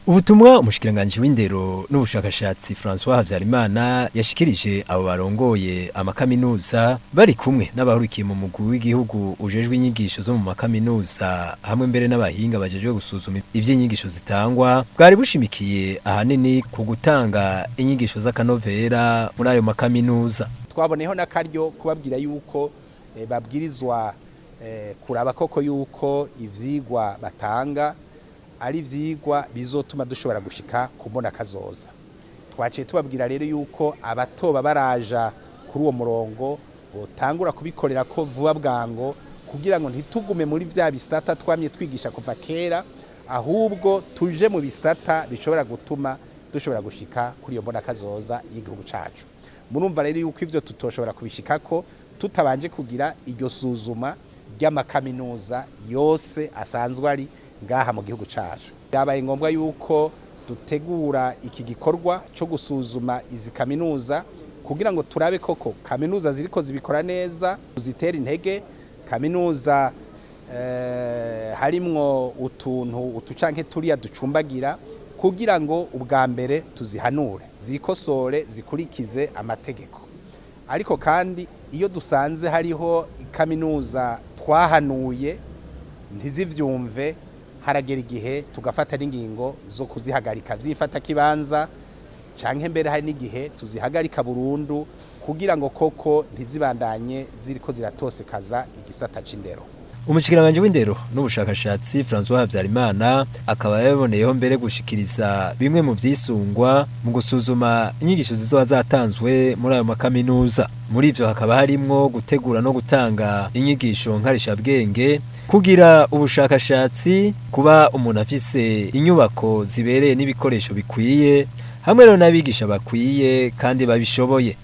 Ubutumwa umushikiranganji w'indero n'ubushakashatsi François Habyarimana yashikirije abo barongoye amakaminuza bari kumwe n'abahurikiye mu mugwi w'igihugu ujejwe inyigisho zo mu makaminuza hamwe mbere n'abahinga bajejwe gusuzuma ivy'inyigisho zitangwa, bwari bushimikiye ahanini ku gutanga inyigisho z'akanovera muri ayo makaminuza. Twaboneyeho n'akaryo kubabwira yuko babwirizwa kuraba koko yuko ivyigwa batanga ari ivyigwa bizotuma dushobora gushika kubona kazoza. Twaciye tubabwira rero yuko abatoba baraja kuri uwo murongo botangura kubikorera ko vuba bwango, kugira ngo ntitugume muri vya bisata twamye twigisha kuva kera, ahubwo tuje mu bisata bishobora gutuma dushobora gushika kuri iyo mbona kazoza y'igihugu cacu. Murumva rero yuko ivyo tutoshobora kubishikako tutabanje kugira iryo suzuma ry'amakaminuza yose asanzwe ari ngaha mu gihugu cacu. Byabaye ngombwa yuko dutegura iki gikorwa cyo gusuzuma izi kaminuza kugira ngo turabe koko kaminuza ziriko zibikora neza, zitera intege kaminuza harimwo utuntu utucanke turiya ducumbagira, kugira ngo ubwa mbere tuzihanure zikosore zikurikize amategeko. Ariko kandi iyo dusanze hariho kaminuza twahanuye ntizivyumve, haragera igihe tugafata n'ingingo zo kuzihagarika vyifata kibanza, canke mbere hari n'igihe tuzihagarika burundu, kugira ngo koko ntizibandanye ziriko ziratosekaza igisata c'indero. Umushikiranganji w'indero n'ubushakashatsi François Habyarimana akaba yaboneyeho mbere gushikiriza bimwe mu vyisungwa mu gusuzuma inyigisho zizoba zatanzwe muri ayo makaminuza. Muri ivyo hakaba harimwo gutegura no gutanga inyigisho nkarishabwenge, kugira ubushakashatsi, kuba umuntu afise inyubako zibereye n'ibikoresho bikwiye, hamwe rero n'abigisha bakwiye kandi babishoboye.